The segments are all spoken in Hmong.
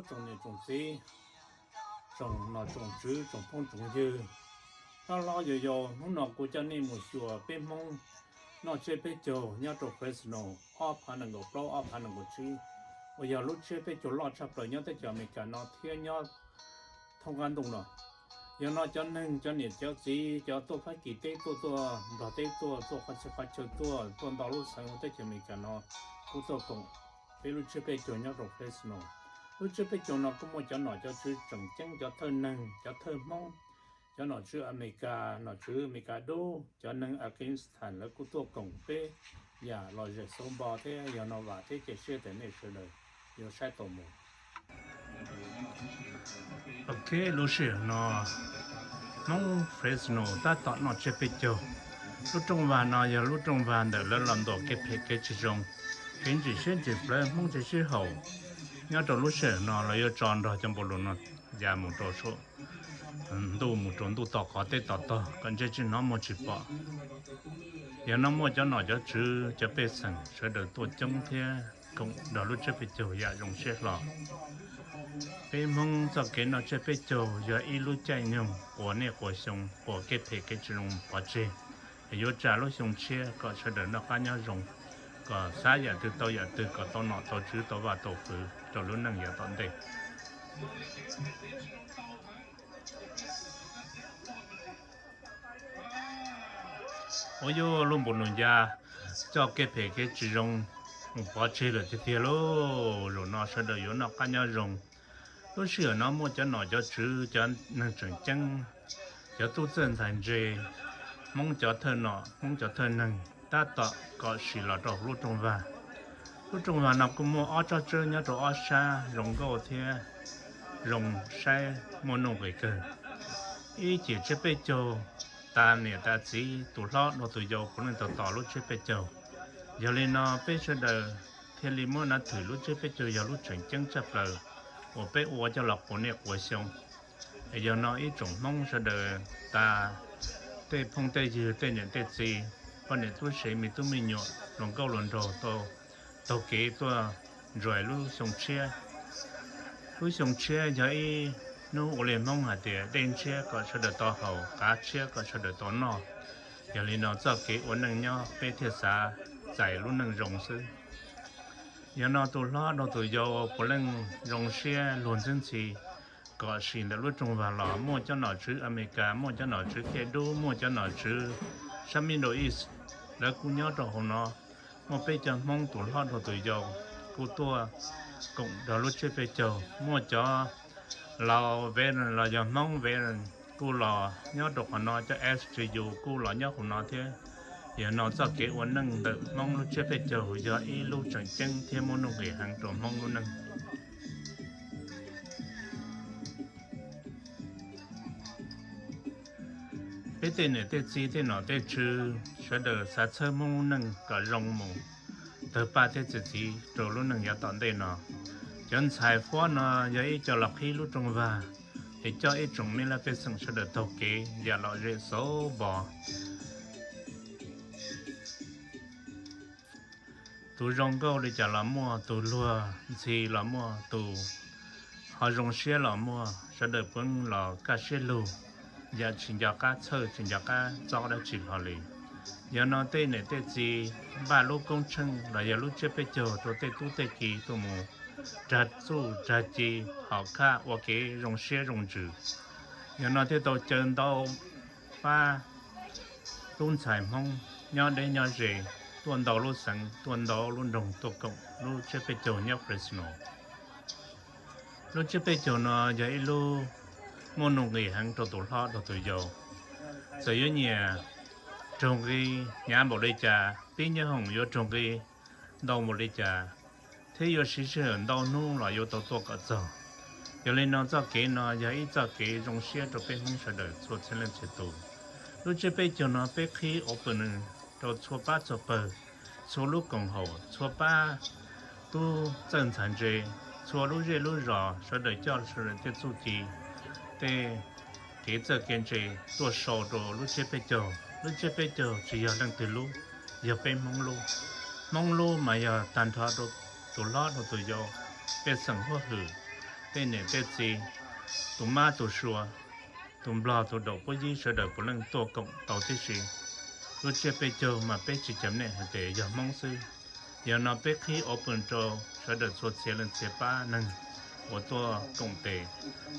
Tsoom niam tsoom txiv, tsoom nom tsoom tswv, tsoom phooj tsoom ywg, hlob hlob yau yau, hnub no kuv coj nej mus xyuas peb Hmoob noj tsiab peb caug nyob rau Fresno ob phav nees nkaum plaub ob phav nees nkaum tsib, uas yog lub tsiab peb caug loj tshaj plaws nyob teb chaws Amelikas no thiab nyob thoob qab ntuj no. Yog no cov neeg, cov niam cov txiv, cov tuaj Fab Kis teb tuaj, tuaj Nplog teb tuaj, tuaj qhov txhia qhov chaw tuaj, tuaj ntau lub xeev hauv teb chaws Amelikas no kuj tuaj koom peb lub tsiab peb caug nyob rau Fresno. Lub tsiab peb caug no kuj muaj cov nom cov tswv tseem ceeb, cov thawj neeg, cov thawj Hmoob, cov nom tswv Amelikas, nom tswv Amelikas dub, cov neeg Afghanistan lawv kuj tuaj koom peb yam lom zem xauv npo thiab. Yog no vam thiab cia siab tias nej sawv daws yuav saib tau mus. Ok, lub sij hawm no Hmoob Fresno tab tom noj tsiab peb caug. Lub rooj vag no yog lub rooj vag ntawm lawv los ntuas kev phem kev tsis zoo, kev ntsim siab ntsim plawv, Hmoob tsis sib haum. Nyob rau lub sij hawm no lawv yuav tso nrog cov npaum lus no ya mus rau saum ntuj, mus rau ntuj tom qhov teb tom tog kom ntsej tsis hnov muag tsis pom. Yog no muaj cov nom cov tswv, cov pej xeem sawv daws tuaj coob thiab koom nrog lub tsiab peb caug yam zoo siab hlo. Peb Hmoob txoj kev noj tsiab peb caug yog ib lub caij nyoog quas niaj quas xyoo, quas kev phem kev tsis zoo pov tseg, yuav tsa lub xyoo tshiab kom sawv daws noj qab nyob zoo, kom xav yam twg tau yam twg, kom tau nom tau tswv tau vaj tau fwv rau lub neej yav tom ntej. Ua yuj, lub npus nus ya coj kev phem kev tsis zoo mus pov tseg lawm tiag tiag lauj. Zaum no sawv daws yuav noj qab nyob zoo. Lub sij hawm no muaj cov nom cov tswv, cov neeg tseem ceeb, cov tub txawj ntxhais ntse, Hmoob cov thawj nom, Hmoob cov thawj neeg tab tom kom sim los rau lub rooj vag. Lub rooj vag no kuj muaj ob tsob tsawb nyob rau ob sab zoo nkauj thiab zoo saib muaj nuj nqis kawg. Ib chim tsiab peb caug, tas niam tas txiv, tus hlob dhau tus yau puav leej tau tos lub tsiab peb caug. Yog li no peb sawv daws thiaj li muab nav thwm lub tsiab peb caug yog lub tseem ceeb tshaj plaws uas peb ua coj los quas niaj quas xyoo. Es yog no ib tsoom Hmoob sawv daws tas tej phooj tej ywg, tej niam tej txiv, poj niam tub se, me tub me nyuam, hluas nkauj hluas nraug tau taug kev tuaj enjoy lub xyoo tshiab. Lub xyoo tshiab yog ib hnub ua li Hmoob hais tias dej ntshiab kom sawv daws tau haus, qav tshiab kom sawv daws tau noj. Yog li no txoj kev ua neej nyob peb thiaj xav txais lub neej zoo xwb. Yog no tus hlob dhau tus yau puav leej zoo siab luag ntxhi ntxhi kom sim ntawm lub rooj vag los. Muaj cov nom tswv Amelikas, muaj cov nom tswv Khiaj Dub, muaj cov nom tswv sab Middle East, lawv kuj nyob rau hauv no. Muaj peb cov Hmoob tus hlob dhau tus yau kuj tuaj koom nrog lub tsiab peb caug. Muaj cov Lao veteran los yog Hmoob veteran kuj los nyob rau qhov no, cov S G U kuj los nyob hauv no thiab. Yog no txoj kev ua neej ntawm Hmoob lub tsiab peb caug yog ib lub tseem ceeb thiab muaj nuj nqis heev rau Hmoob lub neej. Peb tej niam tej txiv, tej nom tej tswv sawv daws xav txhawb Hmoob lub neej kom zoo mus tawg paj thiab txi txiv rau lub neej yav tom ntej no. Cov ntxhais fuab no yog ib co los qhib lub rooj vag, es coj ib tsoom me laj pej xeem sawv daws taug kev yam lom zem xauv npo. Tus zoo nkauj li cas los muaj, tus luag ntxhi los muaj, tus ho zoo siab los muaj, sawv daws puav leej los kaj siab lug, yam tsis nco qab txhawj tsis nco qab txob dab tsi hlo li. Yog no tej niam tej txiv npaj lub koob tsheej los yog lub tsiab peb caug rau tej tub tej ki tuaj mus rag txuj rag ci, hom khaj ua kev zoo siab zoo ntsws. Yog no thiaj tau caw ntau pab tub ntxhais Hmoob nyob deb nyob ze tuaj ntau lub xeev tuaj ntau lub nroog tuaj koom lub tsiab peb caug nyob Fresno. Lub tsiab peb caug no yog ib lub muaj nuj nqis heev rau tus hlob rau tus yau. Txawm yuav nyiam raug nqi hnyav npaum li cas, pib nyoob hoom yuav raug nqi ntau npaum li cas, thiab yuav siv sij hawm ntau hnub los yuav tau tuaj kom txog. Yog li no txoj kev no yog ib txoj kev zoo siab rau peb Hmoob sawv daws txhua txhia leej txhia tus. Lub tsiab peb caug no peb qhib open rau txhua pab txhua pawg, txhua lub koom haum, txhua pab tub txawj ntxhais ntse, txhua lub zej lub zos sawv daws coj sawv daws tej txuj ci, tej kev txawj kev ntse tuaj sau rau lub tsiab peb caug. Lub tsiab peb caug tsis yog leej twg lub, yog peb Hmoob lub. Hmoob lub mas yog tag nrho rau tus hlob rau tus yau, pej xeem huab hwm, tej niam tej txiv, tus mab tus suav, tus nplog tus daum puab yib sawv daws puav leej tuaj koom tau tib si. Lub tsiab peb caug mas peb tsis cam nej hais tias yog Hmoob xwb. Yog no peb qhib ua pw rau sawv daws txhua txhia leej txhia pab neeg uas tuaj koom tes,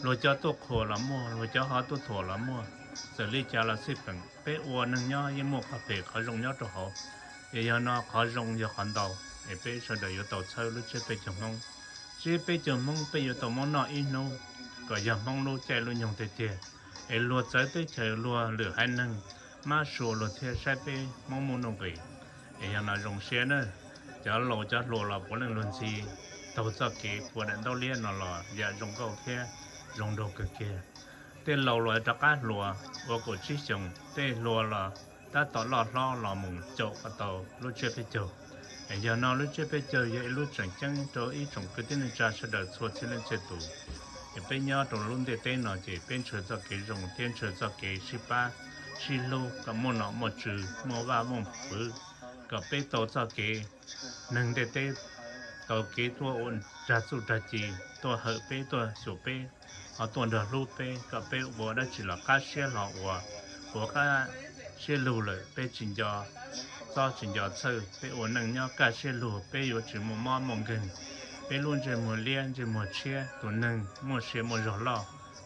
luag cov tuaj qhuas los muaj, luag cov ho tuaj thuam los muaj, txawm li cas los xij peem peb ua neeg nyob yeej muaj qhov phem qhov zoo nyob rau hauv. Es yog no qhov zoo yog qhov ntau, es peb sawv daws yuav tau txhawb lub tsiab peb caug Hmoob. Tsiab peb caug Hmoob peb yuav tau muab noj ib hnub kom yog Hmoob lub caij lub nyoog tiag tiag, es luag txawv teb chaws luag lwm haiv neeg mab sua luag thiaj saib peb Hmoob muaj nuj nqis. Es yog no zoo siab na, cov laus cov hluas los puav leej luag ntxhi taug txoj kev puas daim ntaub liab no los yam zoo nkauj thiab zoo nraug kawg kiag. Tej laus los rov qab hluas ua kaum tsib xyoos, tej hluas los tab tom loj hlob los mus caum kom tau lub tsiab peb caug. Es yog no lub tsiab peb caug yog ib lub tseem ceeb rau ib tsoom kwv tij neej tsa sawv daws txhua txhia leej txhia tus. Es peb nyob rau lub ntiaj teb no ces peb ntshaw txoj kev zoo thiab ntshaw txoj kev sib pab sib hlub kom muaj nom muaj tswv, muaj vaj muaj pwv, kom peb tau txoj kev neeg ntiaj teb tau kev tuaj ua rag txuj rag ci, tuaj hawm peb, tuaj xyuas peb, ho tuaj nrog hlub peb, kom peb ua dab tsi los qab siab hlo ua, ua qab siab lug lawm peb tsis nco txob tsis nco txhawj, peb ua neej nyob kaj siab lug peb yuav tsis muaj mob muaj nkeeg. Peb lub ntsej muag liab ntsej muag tshiab, tus neeg muaj sia muaj zog loj.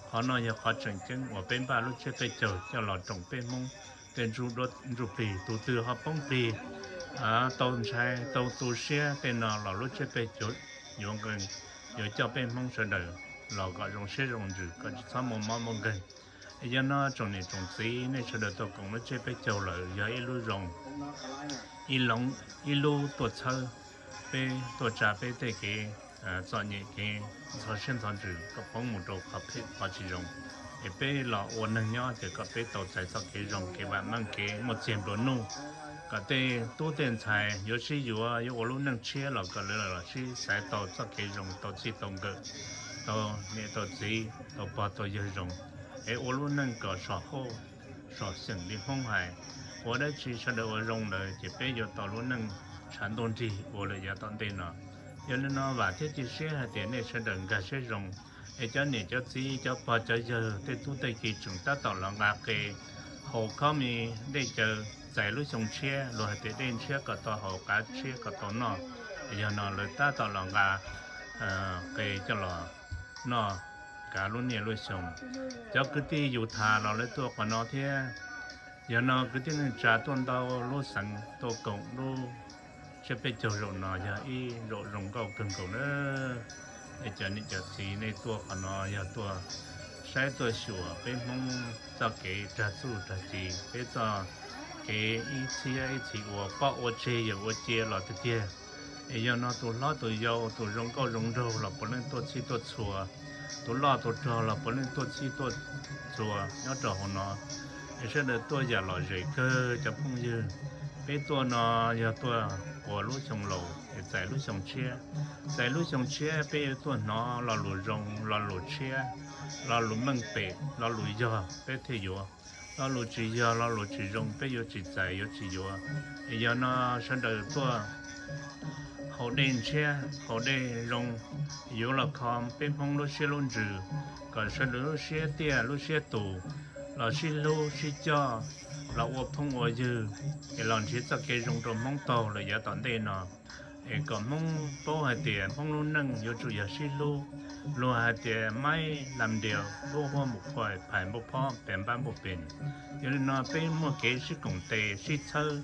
Qhov no yog qhov tseem ceeb uas peb npaj lub tsiab peb caug coj los roos peb Hmoob tej ntsuj plig. Tus twg ho poob plig, tau ntshai tau tu siab tej no los lub tsiab peb caug yuav nqee, yuav coj peb Hmoob sawv daws los kom zoo siab zoo ntsws, kom tsis txhob muaj mob muaj nkeeg. Yog no tsoom niam tsoom txiv nej sawv daws tuaj koom lub tsiab peb caug lawm yog ib lub zoo, ib lub tuaj txhawb peb, tuaj tsa peb tej kev txom nyem, kev ntxhov siab ntxhov ntsws kom poob mus rau qhov phem qhov tsis zoo. Es peb los ua neeg nyob ces kom peb tau txais txoj kev zoo, kev vam meej, kev muaj txiag nplua nuj, kom tej tub tej ntxhais yuav sib yuav yuav ua lub neej tshiab los kom lawv los sib xaiv tau txoj kev zoo, tau txij tau nkawm, tau niam tau txiv, tau pog tau yawg zoo, es ua lub neej kom sov hauj sov xyeem li Hmoob hais. Ua dab tsi sawv daws ua zoo lawm ces peb yuav tau lub neej tshav ntuj nrig ua lawm yav tom ntej no. Yog li no vam thiab cia siab hais tias nej sawv daws nkag siab zoo, es cov niam cov txiv cov pog cov yawg tej tub tej ki tseem tab tom los nqa qe haus khob mi dej cawv txais lub xyoo tshiab, luag hais tias dej ntshiab kom tau haus, qav tshiab kom tau noj. Yog no lawv tab tom los nqa qe coj los noj kav lub niaj lub xyoo. Cov kwv tij yus tham los lawv tuaj qhov no thiab. Yog no kwv tij neej tsa tuaj ntau lub xeev tuaj koom lub tsiab peb caug zaum no yog ib zaum zoo nkauj kawg nkaus na. Es cov niam cov txiv nej tuaj qhov no yog tuaj saib tuaj xyuas peb Hmoob txoj kev rag txuj rag ci, peb txoj kev ib txhiab ib txhis ua poj ua tseg yawm ua cia los tiag tiag. Es yog no tus hlob tus yau, tus zoo nkauj zoo nraug los puav leej tuaj txhij tuaj txhua, tus loj tus rog los puav leej tuaj txhij tuaj txhua nyob rau hauv no. Es sawv daws tuaj yam lom zem kawg cov phooj ywg. Peb tuaj no yog tuaj ua lub xyoo laus es txais lub xyoo tshiab. Txais lub xyoo tshiab peb yuav tuaj hnov lo lus zoo, lo lus tshiab, lo lus meej pem, lo lus yog peb thiaj yuav. Lo lus tsis yog, lo lus tsis zoo peb yuav tsis txais yuav tsis yuav. Es yog no sawv daws tuaj haus dej ntshiab haus dej zoo, yuav los kho peb Hmoob lub siab lub ntsws, kom sawv daws lub siab tiaj lub siab tus los sib hlub sib coj, los ua phooj ua ywg, es los nrhiav txoj kev zoo rau Hmoob taug lawm yav tom ntej no. Es kom Hmoob paub hais tias Hmoob lub neej yuav tsum yog sib hlub. Luag hais tias maib lam ntias npauj huab mus qhuas phais npauj phob pes npab npauj pes. Yog li no peb muaj kev sib koom tes sib txhawb,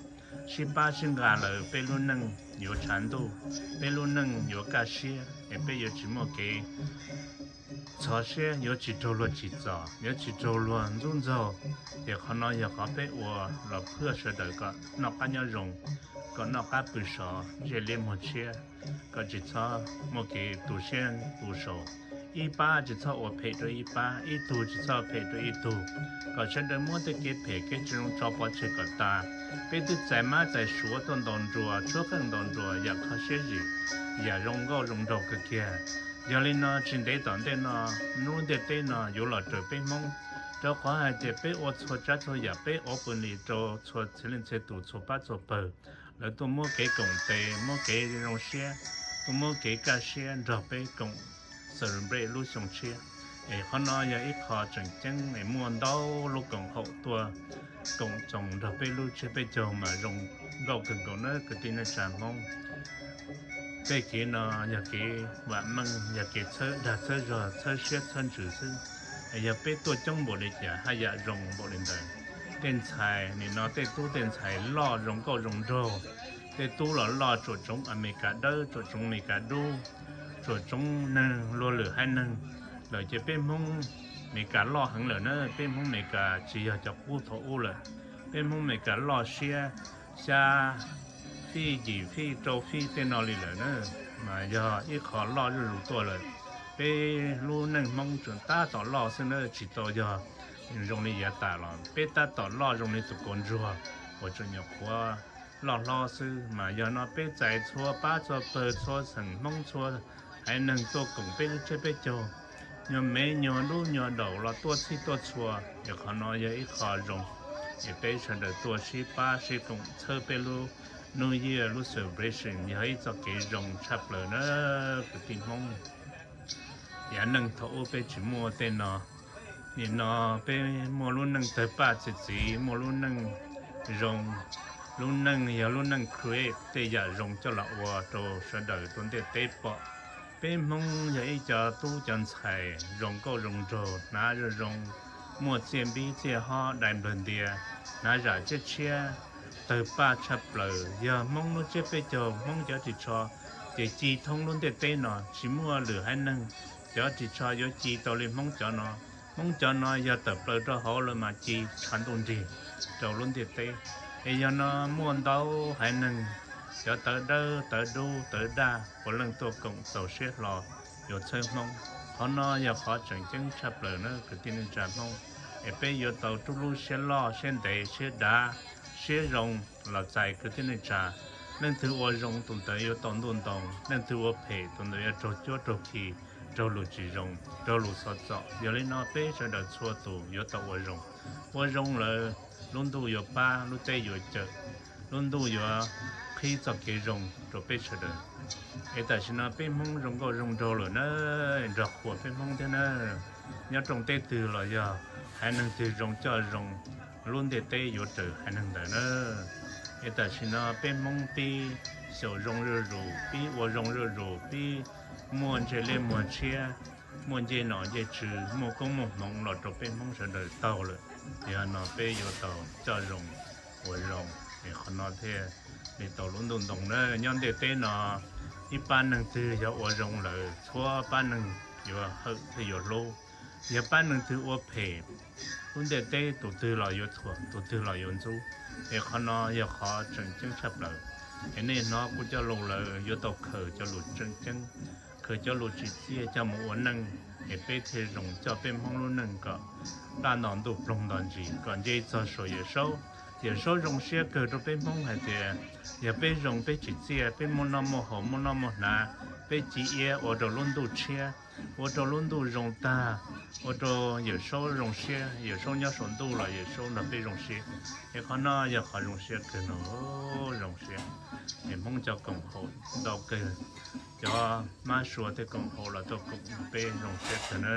sib pab sib nqa lawm peb lub neej yuav tshav ntuj, peb lub neej yuav kaj siab, es peb yuav tsis muaj kev ntxhov siab, yuav tsis raug luag tsim txom, yuav tsis raug luag ntxub ntxaug. Ces qhov no yog qhov peb ua los phwj sawv daws kom noj qab nyob zoo, kom noj qab pw sov, ntsej liab muag tshiab, kom tsis txhob muaj kev tu siab tu saum. Ib pab tsis txhob ua phem rau ib pab, ib tug tsis txhob phem rau ib tug, kom sawv daws muab tej kev phem kev tsis zoo tso pov tseg kom tas. Peb twb txais mab txais suav tuaj ntaus nruas, tshuab qeej ntaus nruas yam kho siab zim, yam zoo nkauj zoo nraug kawg kiag. Yog li no tsis ntev tom ntej no, lub ntiaj teb no yuav los raws peb Hmoob, rau qhov hais tias peb ua txhua tsav txhua yam peb ua pw li rau txhua txhia leej txhia tus txhua pab txhua pawg. Lawv tuaj muab kev koom tes, muab kev zoo siab, tuaj muab kev kaj siab nrog peb koom celebrate lub xyoo tshiab. Es qhov no yog ib qho tseem ceeb es muaj ntau lub koom haum tuaj koom txoos nrog peb lub tsiab peb caug mas zoo nkauj kawg nkaus na kwv tij neej tsa Hmoob. Tej kev no yog kev vam meej, yog kev txhawb dag txhawb zog txhawb siab txhawb ntsws xwb. Es yog peb tuaj coob npaum li cas haj yam zoo npaum li ntawd. Tej ntxhais nim no tej tub tej ntxhais loj zoo nkauj zoo nraug, tej tub los loj tsuam tsoov Amelikas dawb, tsuam tsoov Amelikas dub, tsuam tsoov neeg luag lwm haiv neeg lawm ces peb Hmoob Amelikas loj heev lawm na, peb Hmoob Amelikas tsis yog cov qub thaum ub lawm. Peb Hmoob Amelikas loj siab xya fij yim fij rau fij tej no li lawm na, mas yog ib qho loj zuj zus tuaj lawm. Peb lub neej Hmoob tseem tab tom loj xwb na, tsis tau yog zoo li yav tas los peb tab tom loj zoo li tus kaus ntsuag uas tseem nyuam qhuav loj hlob xwb. Mas yog no peb txais txhua pab txhua pawg txhua xeem Hmoob txhua haiv neeg tuaj koom peb lub tsiab peb caug, nyuag me nyuag dub nyuag daum los tuaj txhij tuaj txhua, es qhov no yog ib qho zoo. Es peb sawv daws tuaj sib pab sib koom txhawb peb lub New Year lub celebration yog ib txoj kev zoo tshaj plaws na kwv tij Hmoob. Yav neej thaum ub peb tsis muaj tej no, nim no peb muaj lub neej tawg paj txi txiv, muaj lub neej zoo, lub neej yog lub neej create tej yam zoo coj los ua rau sawv daws rau ntiaj teb pom. Peb Hmoob yog ib co tub cov ntxhais zoo nkauj zoo nraug, hnav zoo zoo, muaj txiaj npib txiaj hob dai nplawg ntia, hnav zam tshiab tshiab, tawg paj tshaj plaws. Yog Hmoob lub tsiab peb caug Hmoob cov ris tsho ces ci thoob lub ntiaj teb no, tsis muaj lwm haiv neeg cov ris tsho yuav ci tau li Hmoob cov no. Hmoob cov no yog tawm plaws rau hauv lawm mas ci tshav ntuj nrig rau lub ntiaj teb. Es yog no muaj ntau haiv neeg cov tawv dawb tawv dub tawv daj puav leej tuaj koom txaus siab hlo yuav txhawb Hmoob. Qhov no yog qhov tseem ceeb tshaj plaws na kwv tij neej tsa Hmoob. Es peb yuav tau rub lub siab loj siab ntev siab dav siab zoo los txais kwv tij neej tsa. Leej twg ua zoo tus ntawd yuav tau ntuj ntoo, leej twg ua phem tus ntawd yuav raug cuab raug khi, raug lus tsis zoo, raug lus xov txom. Yog li no peb sawv daws txhua tus yuav tau ua zoo. Ua zoo lawm lub ntuj yuav pab, lub teb yuav cawm, lub ntuj yuav qhib txoj kev zoo rau peb sawv daws. Es tam sim no peb Hmoob zoo nkauj zoo nraug lawm na, nrog qhuas peb Hmoob thiab na. Nyob rooj teb twg los yog haiv neeg twg zoo coj zoo, lub ntiaj teb yuav raws haiv neeg ntawd na. Es tam sim no peb Hmoob pib xyaum zoo zuj zus, pib ua zoo zuj zus, pib muaj ntsej liab muag tshiab, muaj ncej nom ncej tswv, muaj koob muaj hmoov los rau peb Hmoob sawv daws taug lawm. Yog no peb yuav tau coj zoo ua zoo, es qhov no thiaj li tau lub ntuj ntoo na. Nyob ntiaj teb no ib pab neeg twg yog ua zoo lawm txhua pab neeg yuav hawm thiab yuav hlub. Yog pab neeg twg ua phem, lub ntiaj teb tus twg los yuav thuam tus twg los yuav ntxub. Es qhov no yog qhov tseem ceeb tshaj plaws. Es nej hnov kuv cov lus lawm yuav tau khaws cov lus tseem ceeb, khaws cov lus tsim txiaj coj mus ua neej, es peb thiaj zoo coj peb Hmoob lub neej kom plaj nto ntuj ploog nto ntsis kom nce txog saum Yawm Saub. Yawm Saub zoo siab kawg rau peb Hmoob hais tias yog peb zoo peb tsim txiaj, peb muaj noj muaj haus muaj noj muaj hnav, peb ci iab ua rau lub ntuj tshiab, ua rau lub ntuj zoo tag, ua rau Yawm Saub zoo siab. Yawm Saub nyob saum ntuj los Yawm Saub nrog peb zoo siab. Es qhov no yog qhov zoo siab kawg no, zoo siab. Es Hmoob cov koom haum ntau kawg, cov mab sua tej koom haum los tuaj koom peb zoo siab kawg na.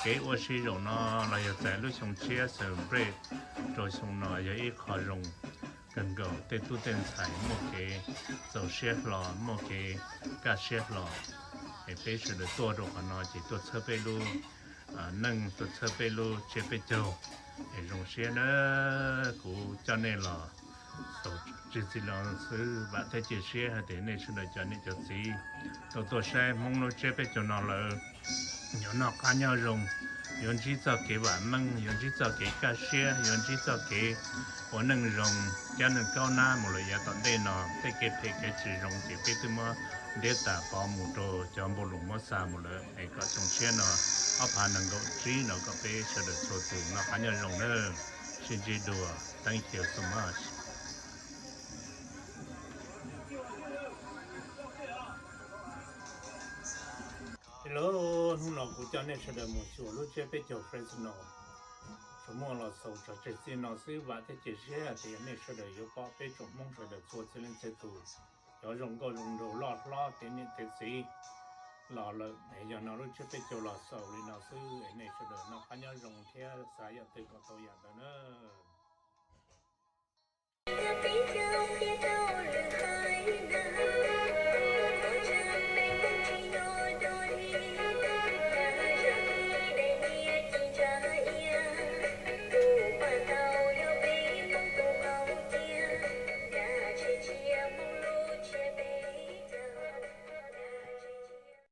Kev ua si zaum no los yog txais lub xyoo tshiab celebrate rau xyoo no yog ib qho zoo kawg nkaus. Tej tub tej ntxhais muaj kev txaus siab hlo, muaj kev kaj siab hlo, es peb sawv daws tuaj rau qhov no ces tuaj txhawb peb lub neej, tuaj txhawb peb lub tsiab peb caug, es zoo siab na. Kuv coj nej los xaus tsis txij los xwb, vam thiab cia siab hais tias nej sawv daws cov niam cov txiv tau tuaj saib Hmoob lub tsiab peb caug no lawm yuav noj qab nyob zoo, yuav ntsib txoj kev vam meej, yuav ntsib txoj kev kaj siab, yuav ntsib txoj kev ua neej zoo, cab neeg kaub nab mus lawm yav tom ntej no. Tej kev phem kev tsis zoo ces peb twb muab ntiab tas pov mus rau cov npau lus muab xa mus lawm. Es kom xyoo tshiab no ob phav nees nkaum tsib no kom peb sawv daws txhua tus noj qab nyob zoo na. Sib ntsib dua. Thank you so much. Hello, hnub no kuv coj nej sawv daws mus xyuas lub tsiab peb caug Fresno. Tsuas muaj los xaus tso tseg txij no xwb, vam thiab cia siab hais tias nej sawv daws yuav pom peb tsoom Hmoob sawv daws txhua txhia leej txhia tus cov zoo nkauj zoo nraug loj hlob kev niam kev txiv. los lawm es yog no lub tshiab peb caug los xaus li no xwb es nej sawv daws noj qab nyob zoo thiab xav yam twg kom tau yam ntawd nawb.